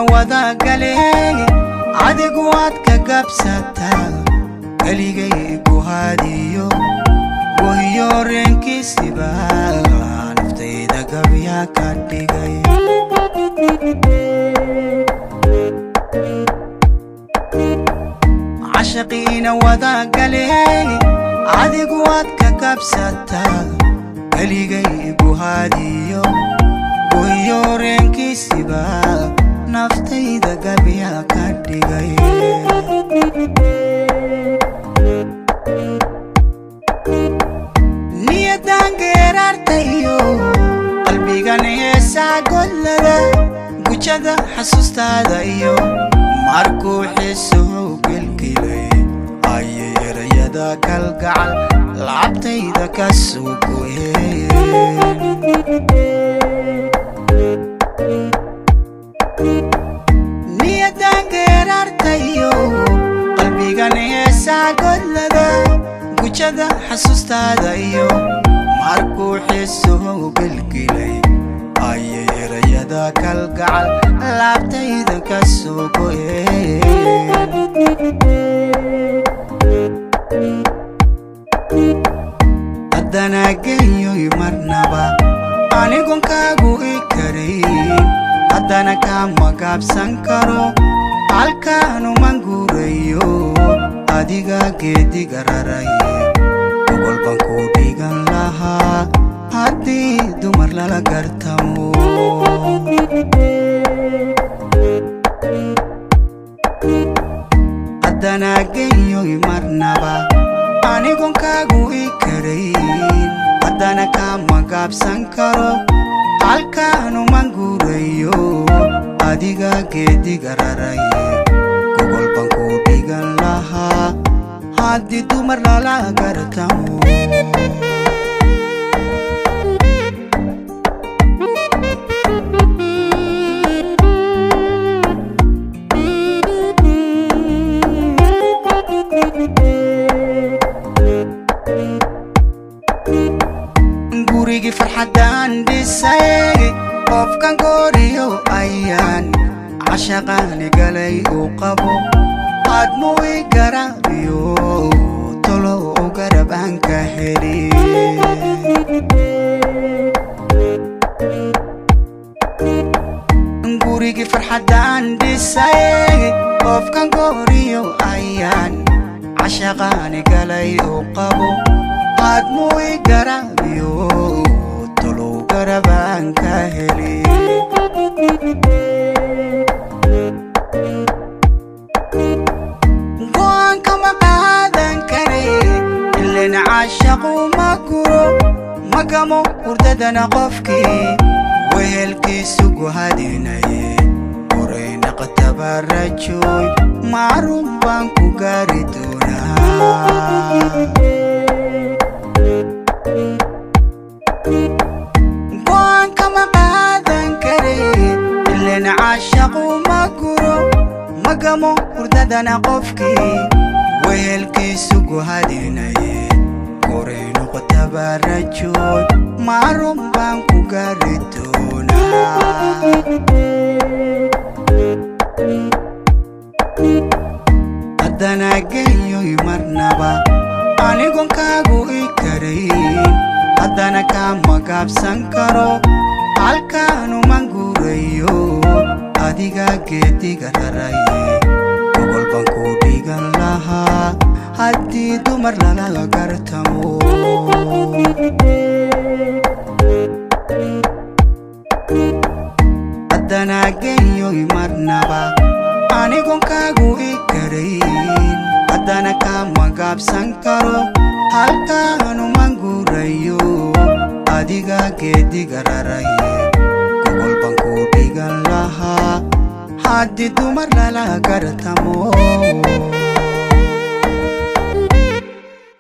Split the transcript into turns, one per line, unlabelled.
Cashaqiina wadaagalee, adigu waad ka gabsataa. Keligay guhaadiyo gohiyo reenkiisiba naftayda gabyaa ka dhigay. Cashaqiina wadaagalee, adigu waad ka gabsataa. Keligay guhaadiyo gohiyo reenkiisiba naftayda gabyaa ka dhigay. Niyadan geeraarta iyo qalbigan heesaa gollada, gujada xasuustaada iyo markuu xiisuhu gelgilay ayay erayada kalgacal lacabtayda ka soo goyeen. Niyadan geeraarta iyo qalbigan heesaa gollada, gujada xasuustaada iyo markuu xiisuhu gelgilay ayay erayada kalgacal laabtayda ka soo go'een. Haddana geeyoy marnaba anigon kaagu i karayn, haddana kama gaabsan karo, halkaanuman guurayo adiga geediga raraye. Gogol baan ku dhigan lahaa haddii dumar lala gartamo. Haddana geeyoy marnaba anigon kaagu i karayn, haddana kama gaabsan karo, halkaanuman guurayo adiga geediga raraye. Gogol baan ku dhigan lahaa haddii dumar lala gartamo. Gurigii farxaddaan dhisay, qofkan gooriyo ayaan cashaqaani galay uu qabo, aadmu i garaabiyo tolo u garab aan ka heli. Gurigii farxaddaan dhisay, qofkan gooriyo ayaan cashaqaani galay uu qabo, aadmu i garaabiyo tolow garab aan ka heli. Go'aanka ma qaadan kare, ilen caashaqu ma guro ma gamo hurdadana qofkii wehelkiisu guhadinaye. Horayna qatabarajoy macruum baan ku gaari doonaa. Go'aanka ma qaadan kare, ilen caashaqu ma guro ma gamo hurdadana qofkii wehelkiisu guhadinaye. Koraynu qatabarajoy macruum baan ku gaari doonaa. Haddana geeyoy marnaba anigon kaagu i karayn, haddana kama gaabsan karo, halkaanuman guurayo adiga geediga raraye. Gogol baan ku dhigan lahaa haddii dumar lala gartamo. Haddana geeyoy marnaba anigon kaagu i karayn, haddana kama gaabsan karo, halkaanuman guurayo adiga geediga raraye. Gogol baan ku dhigan lahaa haddii dumar lala gartamo.